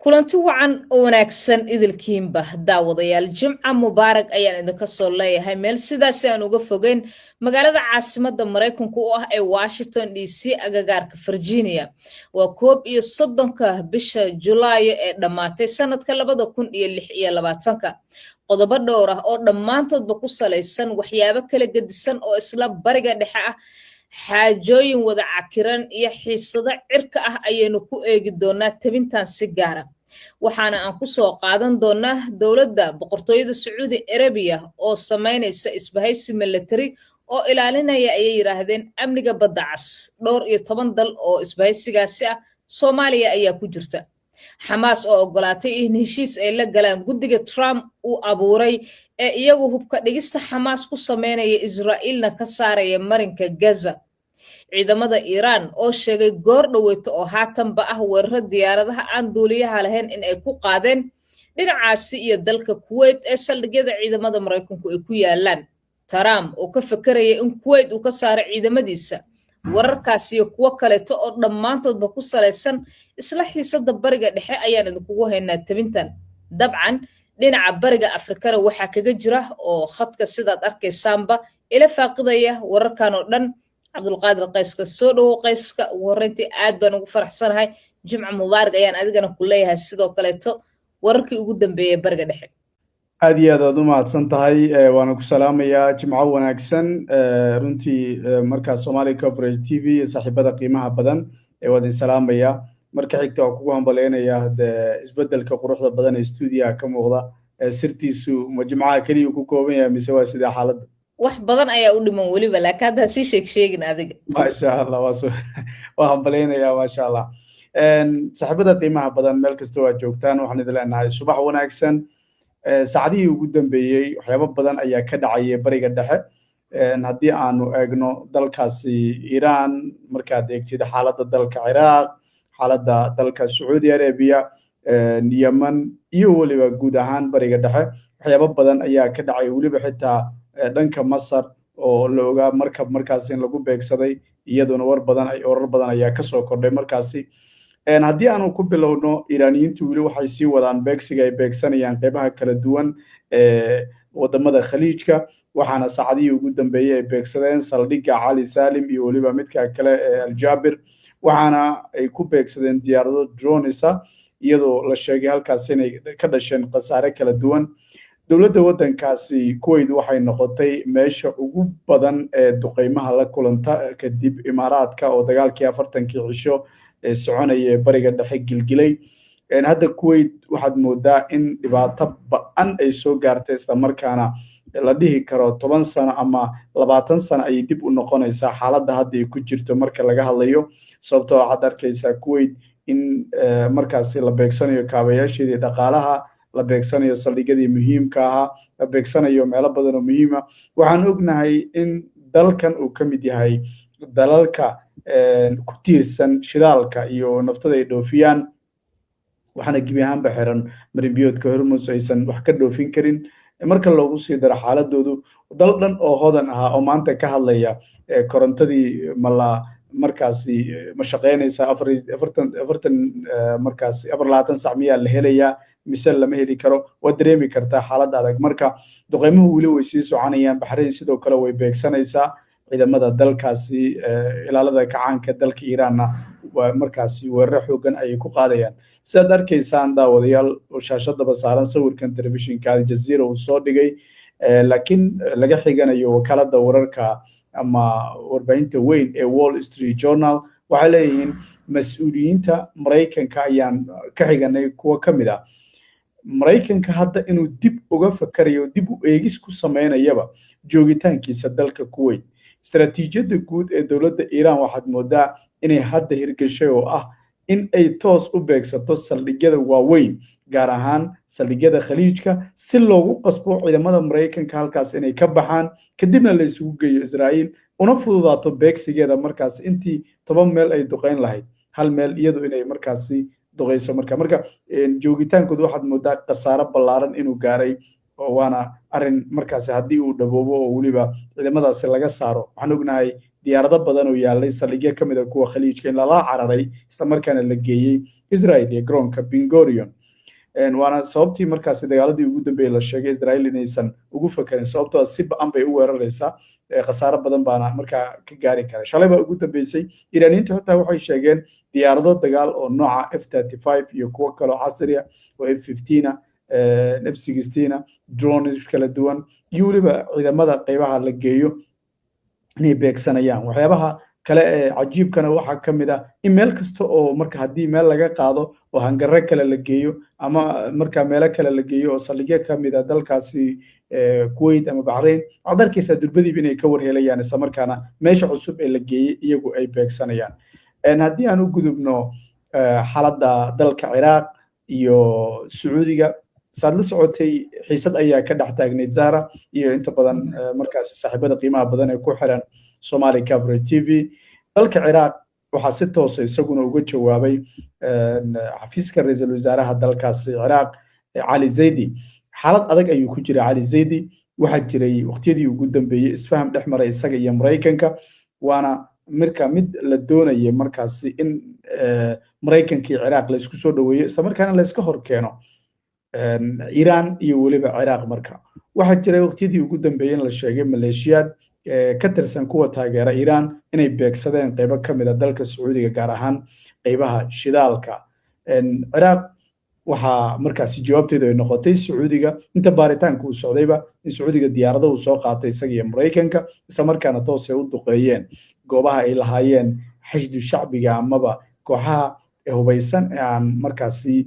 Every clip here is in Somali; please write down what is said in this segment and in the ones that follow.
Kulanti wacan oo wanaagsan idilkiinba, daawadayaal. Jimca mubaarak ayaan idinka soo leeyahay meel sidaasi aan uga fogeyn magaalada caasimadda Maraykanku u ah ee Washington DC, agagaarka Virginia. Waa 31-ka bisha Julaayo ee dhammaatay sanadka 2026-ka. Qodobo dhowr ah oo dhammaantoodba ku salaysan waxyaabo kala gedisan oo isla Bariga Dhexe ah, xaajooyin wada cakiran iyo xiisado cirka ah ayaynu ku eegi doonaa tabintan si gaara. Waxaana aan ku soo qaadan doonaa dowladda Boqortooyada Sacuudi Arabiya oo samaynaysa isbahaysi military oo ilaalinaya, ayay yidhaahdeen, amniga Badda Cas. Dhowr iyo toban dal oo isbahaysigaasi ah, Soomaaliya ayaa ku jirta. Xamaas oo ogolaatay in heshiis ay la galaan guddiga Trump uu abuuray ee iyagu hubka dhigista Xamaas ku sameynaya, Israa'iilna ka saaraya marinka Gaza. Ciidamada Iiraan oo sheegay goor dhoweyto oo haatanba ah weeraro diyaaradaha aan duuliyaha lahayn in ay ku qaadeen dhinacaasi iyo dalka Kuwait ee saldhigyada ciidamada Maraykanku ay ku yaalaan. Trump oo ka fekeraya in Kuwait uu ka saaro ciidamadiisa. Wararkaas iyo kuwo kaleeto oo dhammaantoodba ku salaysan isla xiisada Bariga Dhexe ayaan idinkugu haynaa tabintan. Dabcan, dhinaca Bariga Afrikana waxaa kaga jira oo khadka, sidaad arkaysaanba, ila faaqidaya wararkan oo dhan Cabdulqaadir Qayska. Soo dhowow, Qayska. Ugu horreyntii aad baan ugu faraxsanahay. Jimca mubaarak ayaan adigana ku leeyahay. Sidoo kaleeto, wararkii ugu dambeeyay Bariga Dhexe. Aad iyo aad aad u mahadsan tahay, waana ku salaamayaa. Jimco wanaagsan. Runtii markaa Somali Coverage TV iyo saaxiibada qiimaha badan waa idin salaamaya. Marka xigta, waan kugu hambaleynayaa de isbeddelka quruxda badan ee stuudiyaha ka muuqda. Sirtiisu ma jimcaha keliya ku kooban yahay mise waa sidee xaaladda? Wax badan ayaa u dhiman weliba, laakiin hadda sii sheeg sheegin adiga. Maasha Allah, waa hambaleynayaa, maasha Allah. Saaxiibada qiimaha badan, meel kastoo aad joogtaan, waxaan idin leenahay subax wanaagsan. Saacadihii ugu dambeeyey waxyaabo badan ayaa ka dhacaya Bariga Dhexe. Haddii aanu eegno dalkaasi Iiraan, markaad eegtid xaaladda dalka Ciraaq, xaaladda dalka Sacuudi Arabiya, Yemen iyo weliba guud ahaan Bariga Dhexe, waxyaabo badan ayaa ka dhacay. Weliba xitaa dhanka Masar oo la ogaa markab markaasi in lagu beegsaday, iyaduna war badan, warar badan ayaa kasoo kordhay. Markaasi haddii aanu ku bilowno, Iiraaniyiintu weli waxay sii wadaan beegsiga ay beegsanayaan qeybaha kala duwan ee wadamada Khaliijka. Waxaana saacadihii ugu dambeeyey ay beegsadeen saldhigga Cali Salim iyo weliba midka kale ee Aljaabir. Waxaana ay ku beegsadeen diyaarado drones ah, iyadoo la sheegay halkaas inay ka dhasheen khasaare kala duwan. Dowladda waddankaasi Kuwait waxay noqotay meesha ugu badan ee duqeymaha la kulanta kadib Imaaraadka oo dagaalkii 40-kii cisho ee soconaya ee Bariga Dhexe gilgilay. Hadda Kuwait waxaad moodaa in dhibaato ba'an ay soo gaartay, islamarkaana la dhihi karo 10 sano ama 20 sano ayay dib u noqonaysaa xaaladda hadda ay ku jirto marka laga hadlayo, sababtoo waxaad arkaysaa Kuwait in markaasi la beegsanayo kaabayaasheedii dhaqaalaha, la beegsanayo saldhigyadii muhiimka ahaa, la beegsanayo meelo badan oo muhiima. Waxaan ognahay in dalkan uu ka mid yahay dalalka ku tiirsan shidaalka iyo naftada ay dhoofiyaan. Waxaana gebi ahaanba xiran marinbiyoodka Hormus, aysan wax ka dhoofin karin. Marka loogu sii daro xaaladoodu, dal dhan oo hodan ahaa oo maanta ka hadlaya korontadii mala markaasi ma shaqeynaysaa, 44, 40 markaasi 24 sac miyaa la helayaa mise lama heli karo, waad dareemi kartaa xaaladda adag. Marka duqeymuhu weli way sii soconayaan. Baxrayn sidoo kale way beegsanaysaa ciidamada dalkaasi. Ilaalada kacaanka dalka Iiraanna waa markaasi weeraro xoogan ayay ku qaadayaan, sidaad arkaysaan, daawadayaal, oo shaashadaba saaran sawirkan telefishinka Aljazeera uu soo dhigay, laakiin laga xiganayo wakaaladda wararka ama warbaahinta weyn ee Wall Street Journal. Waxay leeyihiin mas-uuliyiinta Maraykanka ayaan ka xiganay kuwo ka mid ah Maraykanka hadda inuu dib uga fakarayo, dib u eegis ku sameynayaba joogitaankiisa dalka Kuwait. Istaraatiijiyadda guud ee dowladda Iiraan waxaad moodaa inay hadda hirgashay, oo ah in ay toos u beegsato saldhigyada waaweyn, gaar ahaan saldhigyada Khaliijka, si loogu qasbo ciidamada Maraykanka halkaas inay ka baxaan, kadibna la isugu geeyo Israa'iil, una fududaato beegsigeeda. Markaas intii 10 meel ay duqayn lahayd, hal meel iyadu inay markaasi duqayso. Marka joogitaankoodu waxaad moodaa khasaaro ballaaran inuu gaaray, waana arrin markaasi haddii uu dhaboobo oo weliba ciidamadaasi laga saaro. Waxaan ognahay diyaarado badan oo yaalay saldhigyo ka mid a kuwa Khaliijka in lala cararay, isla markaana la geeyey Israel iyo garoonka Bingorion. Waana sababtii markaasi dagaaladii ugu dambeeyey la sheegay Israel inaysan ugu fakarin, sababtoo si ba'an bay u weeraraysaa, khasaaro badan baana markaa ka gaari kara. Shalay baa ugu dambeysay Iiraaniyiintu xitaa waxay sheegeen diyaarado dagaal oo nooca F-35 iyo kuwo kaloo casri ah oo F-15 ah, F-16 ah, drones kala duwan iyo weliba ciidamada qeybaha la geeyo inay beegsanayaan. Waxyaabaha kale ee cajiibkana waxaa ka mid ah in meel kasta oo marka haddii meel laga qaado oo hangarre kale la geeyo ama marka meelo kale la geeyo oo saldhigyo ka mid ah dalkaasi Kuwait ama Bahrain, waxaad arkaysaa durbadiiba inay ka warhelayaan, isla markaana meesha cusub ee la geeyey iyagu ay beegsanayaan. Haddii aan u gudubno xaaladda dalka Ciraaq iyo Sacuudiga, saad la socotay xiisad ayaa ka dhex taagnayd Zara iyo inta badan markaasi saaxiibada qiimaha badan ee ku xiran Somali Coverage TV. Dalka Ciraaq waxaa si toosa isaguna uga jawaabay xafiiska ra-iisul wasaaraha dalkaasi Ciraaq, Cali Zaydi. Xaalad adag ayuu ku jiray Cali Zaydi. Waxaa jiray waqtiyadii ugu dambeeyey isfaham dhex maray isaga iyo Maraykanka, waana marka mid la doonayay markaasi in Maraykanka iyo Ciraaq la isku soo dhoweeyo, isla markaana la iska hor keeno Iiraan iyo weliba Ciraaq. Marka waxaa jiray waqtiyadii ugu dambeeyey in la sheegay maleeshiyaad ka tirsan kuwa taageera Iiraan inay beegsadeen qeybo ka mid a dalka Sacuudiga, gaar ahaan qeybaha shidaalka. Ciraaq waxaa markaasi jawaabteedu ay noqotay Sacuudiga inta baaritaanku uu socdayba in Sacuudiga diyaarado uu soo qaatay isaga iyo Maraykanka, isla markaana toos ay u duqeeyeen goobaha ay lahaayeen Xashdu Shacbiga amaba kooxaha hubaysan ee aan markaasi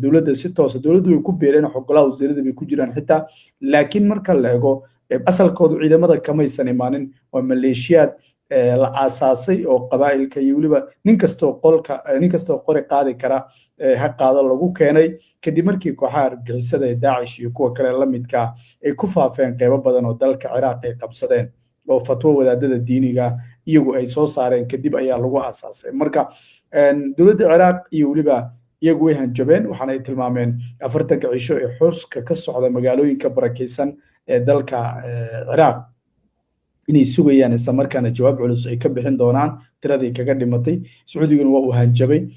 dowladda si toosa dowladdu way ku beereen, xogolaha wasiirada bay ku jiraan xitaa, laakiin marka la eego asalkoodu ciidamada kamaysan imaanin, waa maleeshiyaad la aasaasay oo qabaa'ilka iyo weliba nin kastoo qolka nin kastoo qori qaadi kara ha qaado lagu keenay kadib markii kooxaha argagixisada ee Daacish iyo kuwa kale la midka ay ku faafeen qeybo badan oo dalka Ciraaq ay qabsadeen, oo fatwo wadaadada diiniga iyagu ay soo saareen kadib ayaa lagu aasaasay. Marka dowladda Ciraaq iyo weliba iyagu way hanjabeen, waxaana ay tilmaameen 40-ka cisho ee xuska ka socda magaalooyinka barakeysan ee dalka Ciraaq inay sugayaan, isla markaana jawaab culus ay ka bixin doonaan tiradii kaga dhimatay. Sacuudiguna waa uu hanjabay,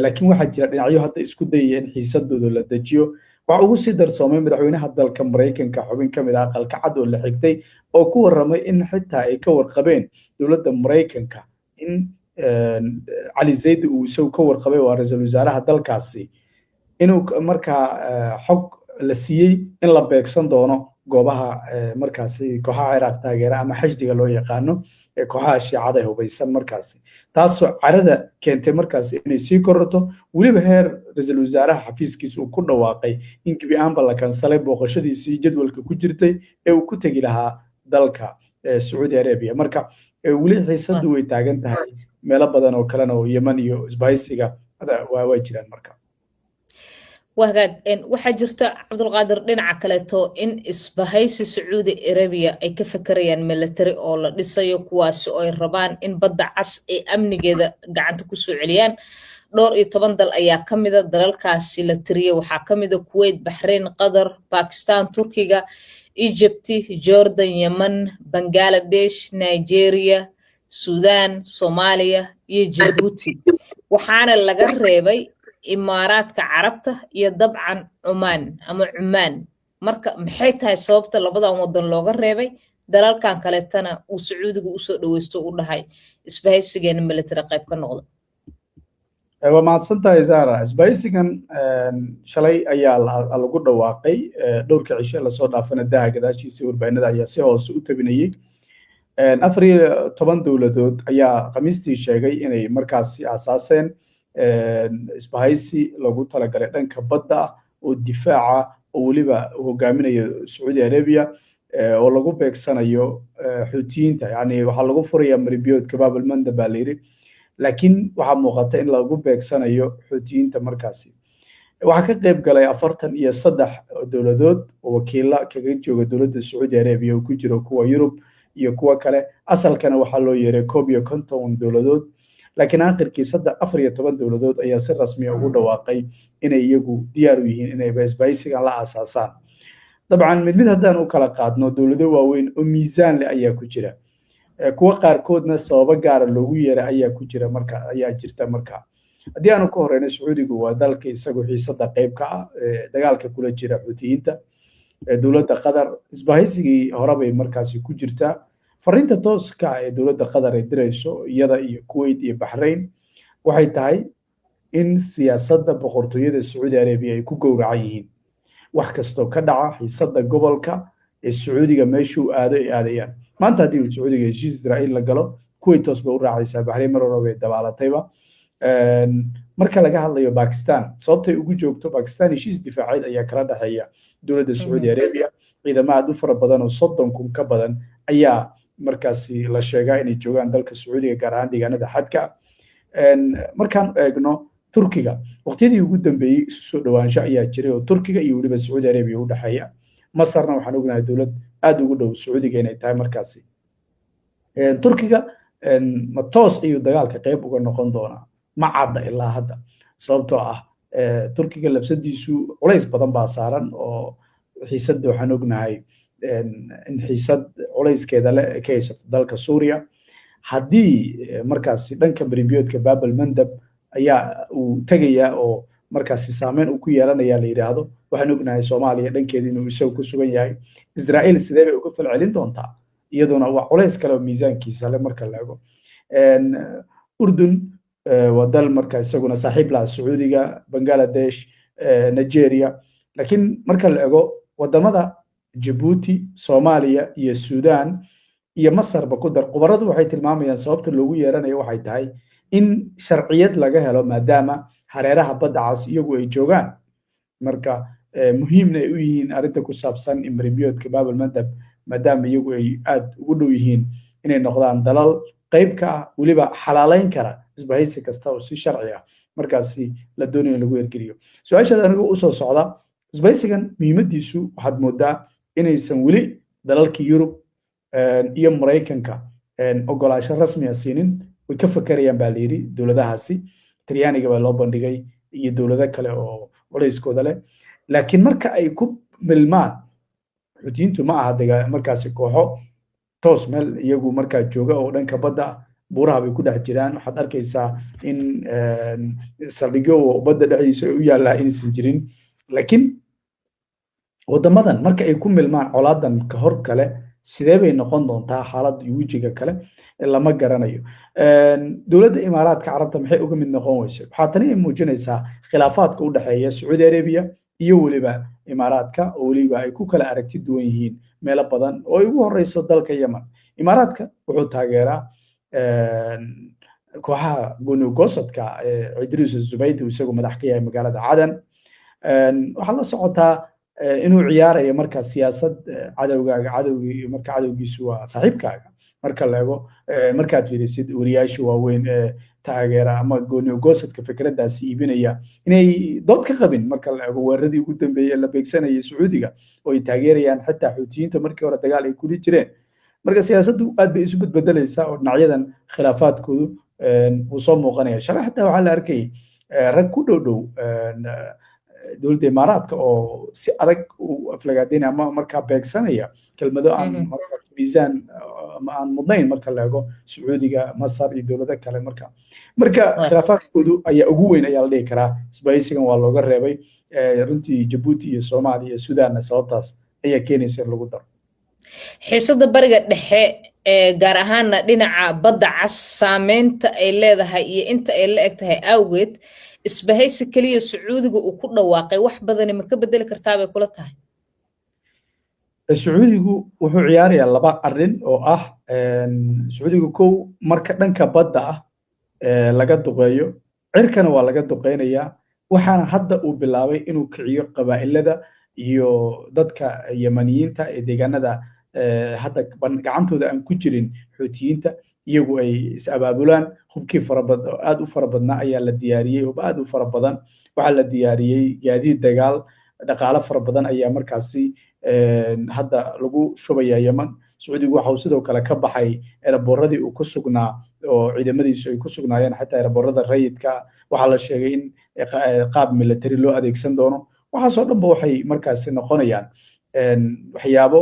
laakiin waxaa jira dhinacyo hadda isku dayaya in xiisadooda la dejiyo. Waxaa ugu sii darsoomay madaxweynaha dalka Maraykanka xubin ka mid ah Aqalka Cad oo la xigtay oo ku warramay in xitaa ay ka warqabeen dowladda Maraykanka in Cali Zaydi uu isagu ka warqabay, waa ra-iisul wasaaraha dalkaasi, inuu markaa xog la siiyey in la beegsan doono goobaha markaasi kooxaha Ciraaq taageera ama Xashdiga loo yaqaano ee kooxaha Shiicada ee hubaysan markaasi, taasoo carada keentay markaasi inay sii kororto, weliba heer ra-iisul wasaaraha xafiiskiisa uu ku dhawaaqay in gebi ahaanba la kansalay booqashadiisii jadwalka ku jirtay ee uu ku tegi lahaa dalka Sacuudi Arabia. Marka weli xiisaddu way taagan tahay, meelo badan oo kalena oo Yemen iyo isbahaysiga waa jiraan. Marka Wahagaag, waxaa jirta Cabdulqaadir dhinaca kaleeto in isbahaysi Sacuudi Arabiya ay ka fekerayaan military oo la dhisayo, kuwaasi oo ay rabaan in Badda Cas ee amnigeeda gacanta kusoo celiyaan. Dhowr iyo toban dal ayaa ka mida dalalkaasi la tiriyey. Waxaa ka mida Kuwait, Baxrain, Qatar, Bakistan, Turkiga, Egypti, Jordan, Yemen, Bangaladesh, Nigeria, Sudan, Soomaaliya iyo Jabuuti. Waxaana laga reebay Imaaraadka Carabta iyo dabcan Cumaan ama Cumaan. Marka maxay tahay sababta labadan wadan looga reebay, dalalkan kaleetana uu Sacuudiga usoo dhaweysto u dhahay isbahaysigeena military qayb ka noqda? Waa mahadsan tahay Zara. Isbahaysigan shalay ayaa lagu dhawaaqay, dhowrka cishe lasoo dhaafana daaha gadaashiisa warbaahinada ayaa si hoose u tabinayey. 14 dowladood ayaa Khamiistii sheegay inay markaasi aasaaseen isbahaysi lagu talagalay dhanka badda ah oo difaaca oo weliba hogaaminayo Sacuudi Arabia oo lagu beegsanayo Xuutiyiinta. Yani waxaa lagu furayaa maribiyoodka Babel Mandab baa la yidhi, laakiin waxaa muuqata in lagu beegsanayo Xuutiyiinta. Markaasi waxaa ka qayb galay 43 dowladood oo wakiila kaga jooga dowladda Sacuudi Arabia oo ku jiro kuwa Yurub iyo kuwa kale. Asalkana waxaa loo yeeray 51 dowladood, laakiin aakhirkii 14 dowladood ayaa si rasmiya ugu dhawaaqay inay iyagu diyaar u yihiin inay isbahaysigan la aasaasaan. Dabcan mid mid haddaan u kala qaadno, dowlado waaweyn oo miisaan leh ayaa ku jira, kuwa qaarkoodna sababo gaara loogu yeeray ayaa ku jira marka ayaa jirta. Marka Haddii aanu ka horeyno, Sacuudigu waa dalka isagu xiisadda qayb ka ah, dagaalka kula jira Xuutiyiinta. Dowladda Qatar isbahaysigii horebay markaasi ku jirtaa. Fariinta tooska ah ee dowladda Qatar ay dirayso, iyada iyo Kuwait iyo Baxrain, waxay tahay in siyaasadda boqortooyada Sacuudi Arabiya ay ku gowracan yihiin. Wax kastoo ka dhaca xiisadda gobolka ee Sacuudiga meeshuu aado ay aadayaan. Maanta haddii uu Sacuudiga heshiis Israa'iil la galo, Kuwait toos bay u raacaysaa, Baxrain mar hore bay dabaalatayba. Marka laga hadlayo Bakistan, sababtay ugu joogto Bakistan, heshiis difaaceed ayaa kala dhexeeya dowladda Sacuudi Arabia. Ciidamo aad u fara badan oo 30,000 ka badan ayaa markaasi la sheegaa inay joogaan dalka Sacuudiga, gaar ahaan deegaanada xadka. Markaan eegno Turkiga, waqtiyadii ugu dambeeyey isu soo dhowaansho ayaa jiray oo Turkiga iyo weliba Sacuudi Arabia u dhexeeya. Masarna waxaan ognahay dowlad aad ugu dhow Sacuudiga inay tahay. Markaasi Turkiga ma toos ayuu dagaalka qayb uga noqon doonaa? Ma cadda ilaa hadda, sababtoo ah Turkiga lafsadiisu culays badan baa saaran oo xiisadda waxaan ognahay in xiisad culayskeeda le ka haysato dalka Suuriya. Haddii markaasi dhanka marinbiyoodka Babel Mandab ayaa uu tegayaa oo markaasi saameyn uu ku yeelanaya la yidhaahdo, waxaan ognahay Soomaaliya dhankeeda inuu isagu ku sugan yahay. Israa'iil sidee bay uga falcelin doontaa? Iyaduna waa culays kale oo miisaankiisa le marka la eego. Urdun waa dal marka isaguna saaxiib laha Sacuudiga, Bangladesh, Nigeria. Laakiin marka la eego wadamada Jabuuti, Soomaaliya iyo Suudaan iyo Masarba ku dar, khubaradu waxay tilmaamayaan sababta loogu yeeranayo waxay tahay in sharciyad laga helo, maadaama hareeraha badda cas iyagu ay joogaan, marka muhiimna ay u yihiin arrinta ku saabsan marinbiyoodka Babel Mandab, maadaama iyagu ay aad ugu dhow yihiin inay noqdaan dalal qayb ka ah, weliba xalaalayn kara isbahaysi kasta oo si sharci ah markaasi la doonayo in lagu ergeliyo. Su-aashaad anigu usoo socda, isbahaysigan muhiimaddiisu waxaad moodaa inaysan weli dalalka Yurub iyo Maraykanka ogolaasho rasmi ah siinin. Way ka fakerayaan baa la yidhi dowladahaasi. Talyaaniga baa loo bandhigay iyo dowlado kale oo culayskooda leh. Laakiin marka ay ku milmaan Xuutiyiintu, ma aha markaasi kooxo toos meel iyagu markaa jooga oo dhanka badda, buuraha bay ku dhex jiraan. Waxaad arkaysaa in saldhigyo badda dhexdiisa u yaallaa inaysan jirin. Laakiin waddamadan marka ay ku milmaan colaadan ka hor kale, sidee bay noqon doontaa xaaladda iyo wejiga kale, lama garanayo. Dowladda Imaaraadka Carabta maxay uga mid noqon weyse? Waxaa tani ay muujinaysaa khilaafaadka u dhexeeya Sacuudi Arabiya iyo weliba Imaaraadka, oo weliba ay ku kala aragti duwan yihiin meelo badan oo ay ugu horeyso dalka Yemen. Imaaraadka wuxuu taageeraa kooxaha gooni-goosadka Cidriis Zubaydi, isagu madax ka yahay magaalada Cadan. Waxaad la socotaa inuu ciyaarayo marka siyaasad cadowgaaga cadowgii marka cadowgiisu waa saaxiibkaaga. Marka la eego, markaad fiirisid wariyaasha waaweyn ee taageera ama gooni-goosadka fikraddaasi iibinaya, inay dood ka qabin marka la eego weeraradii ugu dambeeyey la beegsanayay Sacuudiga oo ay taageerayaan xitaa Xuutiyiinta markii hore dagaal ay kuli jireen. Marka siyaasaddu aad bay isu bedbedelaysaa oo dhinacyadan khilaafaadkoodu wuu soo muuqanaya. Shalay xitaa waxaa la arkayay rag ku dhow dhow dowladda Imaaraadka oo si adag u aflagaadeynaya ama markaa beegsanaya kelmado aan markaas miisaan ama aan mudnayn marka la eego Sacuudiga, Masar iyo dowlado kale. Marka khilaafaadkoodu ayaa ugu weyn ayaa la dhihi karaa. Isbahaysigan waa looga reebay runtii Jabuuti iyo Soomaaliya iyo Sudaanna, sababtaas ayaa keenaysa in lagu daro. Xiisada Bariga Dhexe ee gaar ahaana dhinaca badda cas saameynta ay leedahay iyo inta ay la eg tahay awgeed, isbahaysi keliya Sacuudiga uu ku dhawaaqay wax badani ma ka bedeli kartaa bay kula tahay? Sacuudigu wuxuu ciyaarayaa laba arrin oo ah, Sacuudigu kow, marka dhanka badda ah laga duqeeyo, cirkana waa laga duqeynayaa. Waxaana hadda uu bilaabay inuu kiciyo qabaa'ilada iyo dadka Yemaniyiinta ee deegaanada hadda gacantooda aan ku jirin Xuutiyiinta, iyagu ay is abaabulaan. Hubkii farabad aad u fara badnaa ayaa la diyaariyey, hub aad u fara badan waxaa la diyaariyey, gaadiid dagaal, dhaqaale fara badan ayaa markaasi hadda lagu shubaya Yemen. Sacuudigu waxa uu sidoo kale ka baxay eraboradii uu ku sugnaa oo ciidamadiisu ay ku sugnaayeen, xataa eraborada rayidka. Waxaa la sheegay in qaab military loo adeegsan doono. Waxaasoo dhanba waxay markaasi noqonayaan waxyaabo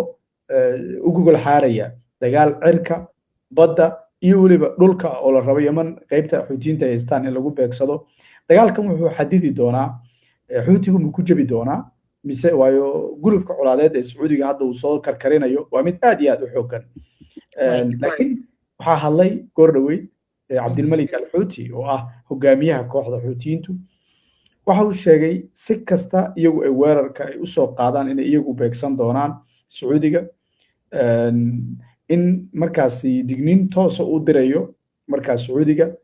u gogol xaaraya dagaal cirka, badda Iyo weliba dhulka oo la rabo Yeman qaybta Xuutiyiinta ay haystaan in lagu beegsado. Dagaalkan wuxuu xadidi doonaa Xuutigu ma ku jebi doonaa mise, waayo gulufka colaadeed ee Sacuudiga hadda uu soo karkarinayo waa mid aad iyo aad u xooggan. Laakiin waxaa hadlay goor dhoweyd Cabdilmalik Alxuuti oo ah hogaamiyaha kooxda Xuutiyiintu. Waxa uu sheegay si kasta iyagu ay weerarka ay usoo qaadaan inay iyagu beegsan doonaan Sacuudiga, in markaasi digniin toosa u dirayo markaa Sacuudiga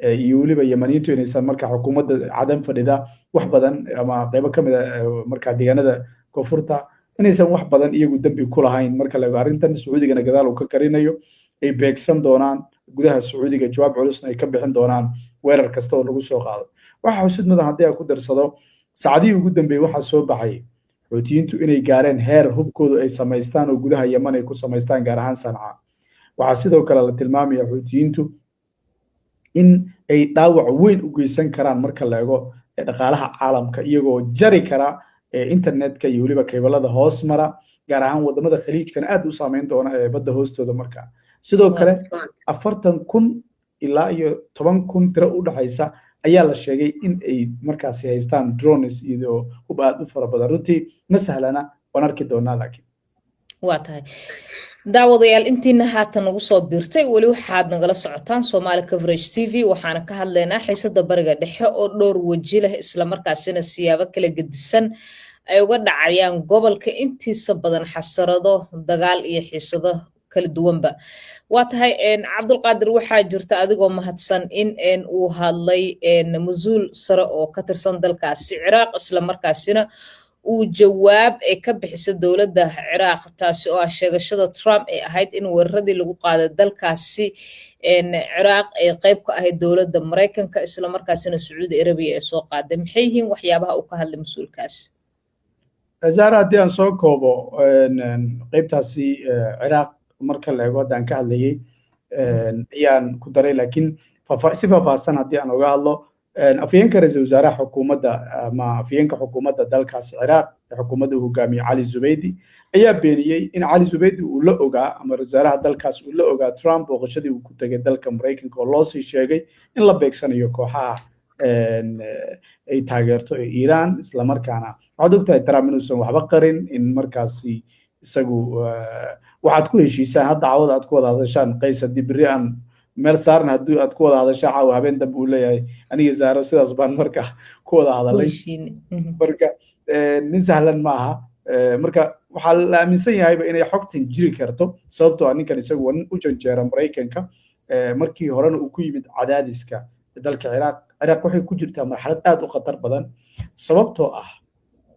iyo weliba Yemaniyiintu inaysan markaa xukuumadda Cadan fadhida wax badan ama qaybo ka mid a markaa deegaanada koonfurta inaysan wax badan iyagu dembi ku lahayn. Marka la eego arrintan, Sacuudigana gadaal uu ka karinayo, ay beegsan doonaan gudaha Sacuudiga, jawaab culusna ay ka bixin doonaan weerar kasta oo lagu soo qaado. Waxaa xusid mudan, haddii aan ku darsado, saacadihii ugu dambeeyey waxaa soo baxay Xuutiyiintu inay gaareen heer hubkoodu ay samaystaan oo gudaha Yeman ay ku samaystaan, gaar ahaan Sanca. Waxaa sidoo kale la tilmaamaya Xuutiyiintu in ay dhaawac weyn u geysan karaan marka la eego dhaqaalaha caalamka, iyagoo jari kara internetka iyo weliba kaybalada hoos mara, gaar ahaan wadamada Khaliijkana aad u saameyn doona ee badda hoostooda. Markaa sidoo kale 40,000 ilaa iyo 10,000 tiro u dhaxaysa ayaa la sheegay in ay markaasi haystaan drones iyo hub aad u fara badan. Runtii ma sahlana, waan arki doonaa laakiin. Waa tahay. Daawadayaal, intiina haatan nagu soo biirtay, weli waxaad nagala socotaan Somaali Coverage TV. Waxaana ka hadlaynaa xiisada Bariga Dhexe oo dhowr weji leh, islamarkaasina siyaabo kala gedisan ay uga dhacayaan gobolka intiisa badan, xasarado dagaal iyo xiisado kala duwanba. Waa tahay, Cabdulqaadir, waxaa jirta, adigoo mahadsan, in uu hadlay mas-uul sare oo ka tirsan dalkaasi Ciraaq, islamarkaasina uu jawaab ay ka bixisa dowladda Ciraaq, taasi oo ah sheegashada Trump ee ahayd in weeraradii lagu qaaday dalkaasi Ciraaq ay qayb ka ahayd dowladda Maraykanka, islamarkaasina Sacuudi Arabiya ay soo qaaday. Maxay yihiin waxyaabaha uu ka hadlay mas-uulkaasi? Zahra, haddii aan soo koobo qaybtaasi Ciraaq marka la eego haddaan ka hadlayay ayaan ku daray, laakiin si faahfaahsan haddii aan uga hadlo, afhayeenka ra-iisul wasaaraha xukuumadda ama afhayeenka xukuumadda dalkaasi Ciraaq ee xukuumadda uu hogaamiye Cali Zubaydi ayaa beeniyey in Cali Zubaydi uu la ogaa ama ra-isul wasaaraha dalkaas uu la ogaa Trump booqashadii uu ku tegay dalka Maraykanka oo loo sii sheegay in la beegsanayo kooxaha ay taageerto ee Iiraan. Islamarkaana waxaad ogtahay Trump inuusan waxba qarin, in markaasi isagu waxaad ku heshiisaan hadda cawada aad ku wada hadashaan qays, haddii berri aan meel saaran, haddii aad ku wada hadashaan caawa, habeen dambe uu leeyahay aniga Saaro sidaas baan marka ku wada hadalay. Marka nin sahlan ma aha. Marka waxaa la aaminsan yahayba inay xogtan jiri karto, sababtoo ah ninkan isagu waa nin u janjeera Maraykanka, markii horena uu ku yimid cadaadiska dalka Ciraaq. Ciraaq waxay ku jirtaa marxalad aad u khatar badan, sababtoo ah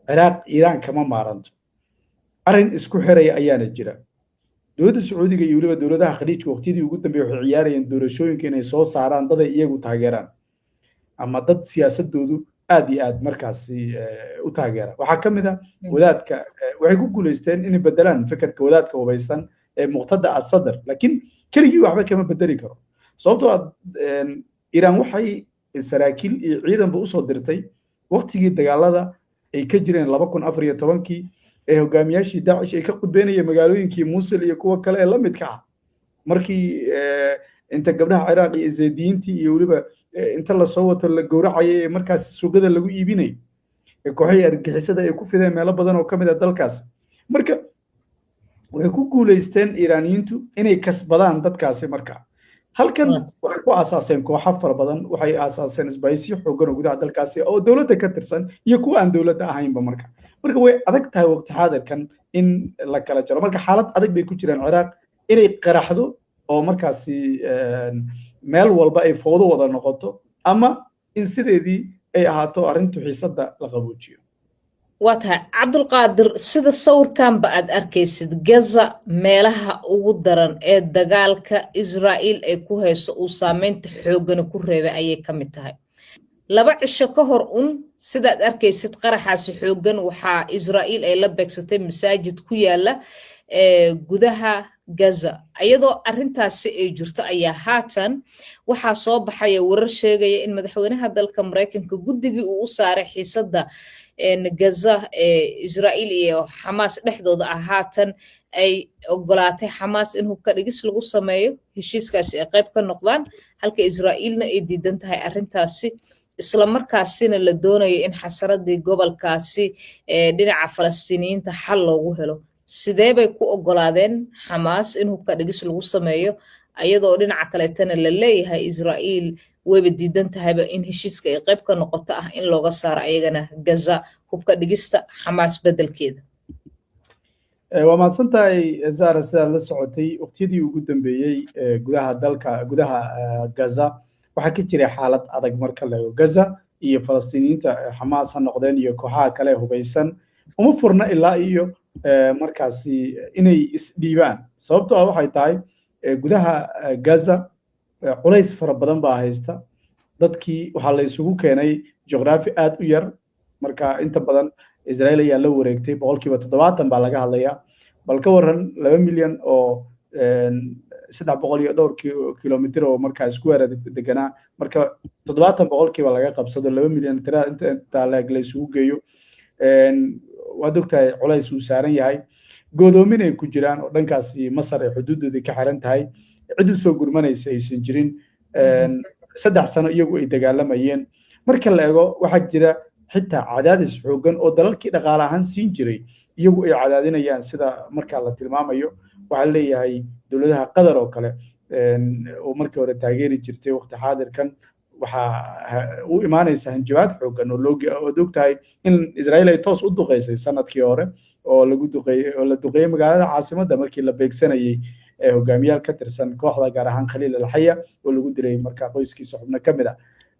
Ciraaq Iiraan kama maaranto, arrin isku xiraya ayaana jira. Dowladda Sacuudiga iyo weliba dowladaha Khaliijka waqtiyadii ugu dambeeyay waxay ciyaarayeen doorashooyinka inay soo saaraan dad ay iyagu taageeraan ama dad siyaasadoodu aad iyo aad markaasi u taageera. Waxaa ka mid ah wadaadka, waxay ku guulaysteen inay bedelaan fikirka wadaadka hubaysan ee Muqtada Asadr, laakiin keligii waxba kama bedeli karo, sababtoo ah Iiraan waxay saraakiil iyo ciidanba usoo dirtay waqtigii dagaalada ay ka jireen 2014-kii ee hogaamiyaashii Daacish ay ka qudbeynayeen magaalooyinkii Muusil iyo kuwa kale ee la midka ah, markii inta gabdhaha Ciraaq iyo Zaydiyiintii iyo weliba inta lasoo wato la gowracayay ee markaas suuqyada lagu iibinayay ee kooxihii argagixisada ay ku fideen meelo badan oo ka mid ah dalkaas. Marka waxay ku guulaysteen Iiraaniyiintu inay kasbadaan dadkaasi. Marka halkan waxay ku aasaaseen kooxo fara badan, waxay aasaaseen isbahaysiyo xooggan oo gudaha dalkaasi oo dowladda ka tirsan iyo kuwa aan dowladda ahaynba. Marka way adag tahay waqti xaadirkan in la kala jaro. Marka xaalad adag bay ku jiraan Ciraaq, inay qaraxdo oo markaasi meel walba ay fowdo wada noqoto ama in sideedii ay ahaato arrintu xiisadda la qaboojiyo. Waa tahay, Cabdulqaadir. Sida sawirkanba aad arkaysid, Gaza meelaha ugu daran ee dagaalka Israa'iil ay ku hayso uu saameynta xooggana ku reebay ayay ka mid tahay. 2 cisho ka hor un, sidaad arkaysid, qaraxaasi xooggan waxaa Israa'iil ay la beegsatay masaajid ku yaala gudaha Gaza. Iyadoo arrintaasi ay jirto ayaa haatan waxaa soo baxaya warar sheegaya in madaxweynaha dalka Maraykanka guddigii uu u saaray xiisadda Gaza ee Israa'iil iyo Xamaas dhexdooda ah haatan ay ogolaatay Xamaas in hubka dhigis lagu sameeyo, heshiiskaasi ay qayb ka noqdaan, halka Israa'iilna ay diidan tahay arrintaasi, isla markaasina la doonayo in xasaradii gobolkaasi ee dhinaca Falastiiniyiinta xal loogu helo? Sidee bay ku ogolaadeen Xamaas in hubka dhigis lagu sameeyo, ayadoo dhinaca kaleetana la leeyahay Israa'iil wayba diidan tahayba in heshiiska ay qayb ka noqoto ah in looga saaro ayagana Gaza hubka dhigista Xamaas beddelkeeda? Waa mahadsan tahay, Zara. Sidaad la socotay, waqtiyadii ugu dambeeyey gudaha dalka, gudaha Gaza, waxaa ka jiray xaalad adag. Marka la eego Gaza iyo Falastiiniyiinta, Xamaas ha noqdeen iyo kooxaha kale hubaysan, uma furna ilaa iyo markaasi inay isdhiibaan, sababtoo ah waxay tahay gudaha Gaza culays fara badan baa haysta. Dadkii waxaa la isugu keenay juqraafi aad u yar. Marka inta badan Israel ayaa la wareegtay, 70% baa laga hadlayaa. Bal ka waran 2 milyan oo 300 iyo dhowr kilomitir oo markaa isku weera deganaa, marka 70% laga qabsado, 2 milyan tirada inta intaa leeg la isugu geeyo? Waad ogtahay culays uu saaran yahay, godoomin ay ku jiraan oo dhankaasi Masar ay xuduudoodii ka xiran tahay, cid u soo gurmanaysa aysan jirin, 3 sano iyagu ay dagaalamayeen. Marka la eego, waxaa jira xitaa cadaadis xooggan oo dalalkii dhaqaale ahaan siin jiray iyagu ay cadaadinayaan. Sida marka la tilmaamayo, waxaa leeyahay dowladaha Qatar oo kale oo markii hore taageeri jirtay, waqti xaadirkan waxaa u imaanaysa hanjabaad xooggan oo loo ood ogtahay in Israa'iil ay toos u duqeysay sanadkii hore oo lagu duqeeyey oo la duqeeyey magaalada caasimadda markii la beegsanayey hogaamiyaal ka tirsan kooxda, gaar ahaan Khaliil Alxaya oo lagu dilay marka qoyskiisa xubno ka mid ah.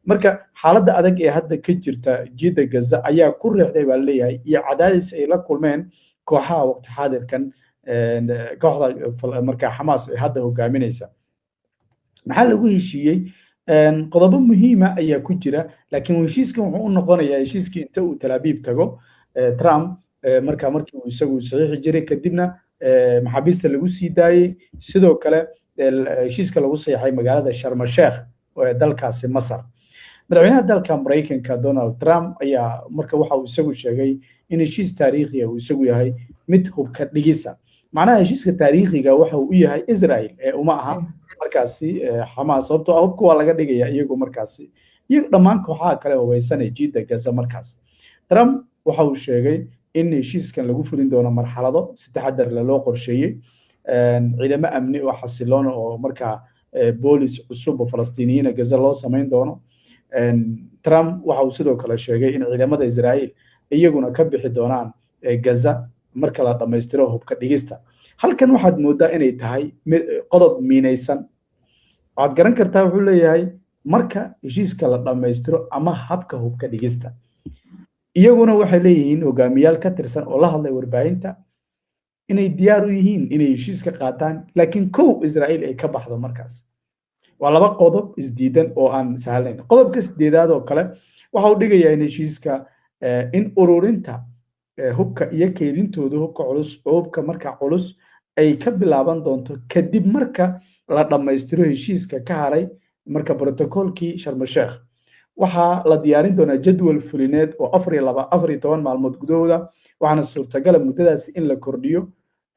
Marka xaaladda adag ee hadda ka jirta jidda Gaza ayaa ku riixday baa leeyahay, iyo cadaadis ay la kulmeen kooxaha waqti xaadirkan kooxda marka Xamaas ay hadda hogaaminaysa. Maxaa lagu heshiiyey? Qodobo muhiima ayaa ku jira, laakiin heshiiskan wuxuu u noqonayaa heshiiskii inta uu Tel Aviv tago Trump marka markii uu isagu saxiixi jiray, kadibna maxaabiista lagu sii daayey, sidoo kale heshiiska lagu saxiixay magaalada Sharm el Sheikh ee dalkaasi Masar. Madaxweynaha dalka Maraykanka Donald Trump ayaa marka waxa uu isagu sheegay in heshiis taariikhiya uu isagu yahay mid hubka dhigisa. Macnaha heshiiska taariikhiga waxa uu u yahay Israel ee uma aha markaasi Xamaas, sababtoo ah hubka waa laga dhigaya iyagu markaasi iyo dhammaan kooxaha kale hubaysan ee jiidda Gaza. Markaas Trump waxa uu sheegay in heshiiskan lagu fulin doono marxalado si taxadar leh loo qorsheeyey, ciidamo amni oo xasiloon oo markaa boolis cusub oo Falastiiniyiina Gaza loo samayn doono. Trump waxa uu sidoo kale sheegay in ciidamada Israa'iil iyaguna ka bixi doonaan Gaza marka la dhammaystiro hubka dhigista. Halkan waxaad moodaa inay tahay qodob miinaysan. Waxaad garan kartaa, wuxuu leeyahay marka heshiiska la dhammaystiro ama habka hubka dhigista. Iyaguna waxay leeyihiin hogaamiyaal ka tirsan oo la hadlay warbaahinta inay diyaar u yihiin inay heshiiska qaataan, laakiin kow Israa'iil ay ka baxdo. Markaas waa laba qodob isdiidan oo aan sahlayn. Qodobka sideedaad oo kale waxa uu dhigayaa in heshiiska in ururinta hubka iyo keydintooda hubka culus, hubka marka culus, ay ka bilaaban doonto kadib marka la dhammaystiro heshiiska ka haray marka brotocolkii Sharm el Sheikh. Waxaa la diyaarin doonaa jadwal fulineed oo 14 maalmood gudahooda, waxaana suurtagala muddadaasi in la kordhiyo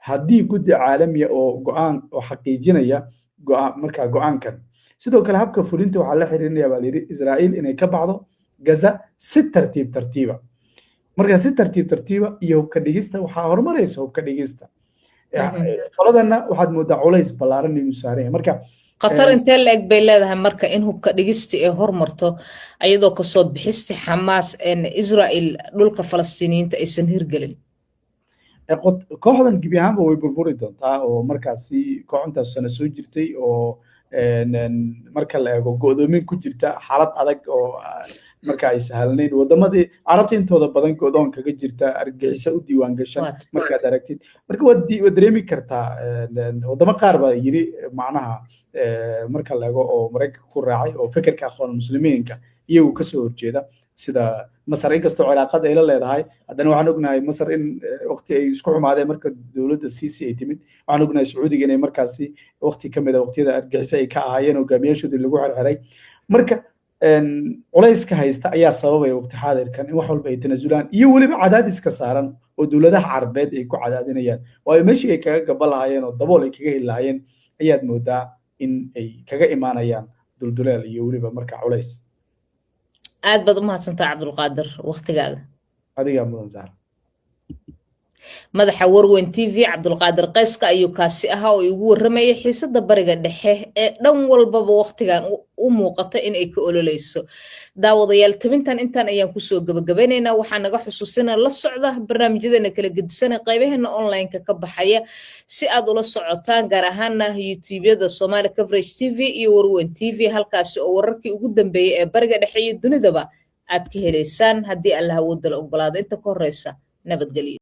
haddii guddi caalamiya oo go'aan oo xaqiijinaya go'aan markaa go'aankan. Sidoo kale habka fulinta waxaa la xiriirinaya baa layidhi Israa'iil inay ka baxdo Gaza si tartiib tartiiba. Marka si tartiib tartiiba iyo hubka dhigista, waxaa horumaraysa hubka dhigista. Qoladana waxaad moodaa culays ballaaran inuu saaran yahay marka. Khatar intee la-eg bay leedahay marka in hubka dhigisti ay hormarto ayadoo kasoo bixisti Xamaas Israel dhulka Falastiiniyiinta aysan hirgelin? Kooxdan gebi ahaanba way burburi doontaa, oo markaasi koox intaas sano soo jirtay oo marka la eego go'doomin ku jirta, xaalad adag oo marka ay sahalnayn, wadamadii Carabta intooda badan go'doon kaga jirta, argagixiso u diiwaan gashan markaad aragtid, marka waad dareemi kartaa. Wadamo qaar baa yiri, macnaha marka la eego oo Maraykanka ku raacay oo fekerka Aqoon Muslimiinka iyagu kasoo horjeeda, sida Masar, inkastoo cilaaqad ay la leedahay, haddana waxaan ognahay Masar in waqti ay isku xumaadeen marka dowladda Sisi ay timid. Waxaan ognahay Sacuudiga inay markaasi waqti ka mid a waqtiyada argagixiso ay ka ahaayeen, hogaamiyaashoodii lagu xirxiray. Marka Culayska haysta ayaa sababaya waqti xaadirkan in wax walba ay tanaasulaan, iyo weliba cadaadiska saaran oo dowladaha Carabeed ay ku cadaadinayaan, waayo meeshii ay kaga gaba lahaayeen oo dabool ay kaga heli lahaayeen ayaad moodaa in ay kaga imaanayaan dulduleel iyo weliba marka culays. Aad baad u mahadsantaa, Cabdulqaadir, waktigaaga. Adigaa mudan, Sahra. Madaxa Warweyn TV, Cabdulqaadir Qayska, ayuu kaasi ahaa oo igu warramayay xiisada Bariga Dhexe ee dhan walbaba wakhtigan u muuqata in ay ka ololeyso. Daawadayaal, tabintan intaan ayaan kusoo gabagabeynaynaa. Waxaa naga xusuusina la socda barnaamijyadeena kala gedisana qaybaheena online-ka ka baxaya si aad ula socotaan, gaar ahaana YouTubeyada Somali Coverage TV iyo Warweyn TV, halkaasi oo wararkii ugu dambeeyey ee Bariga Dhexe iyo dunidaba aad ka helaysaan, haddii Allah awoodda la ogolaado. Inta ka horeysa, nabadgelyo.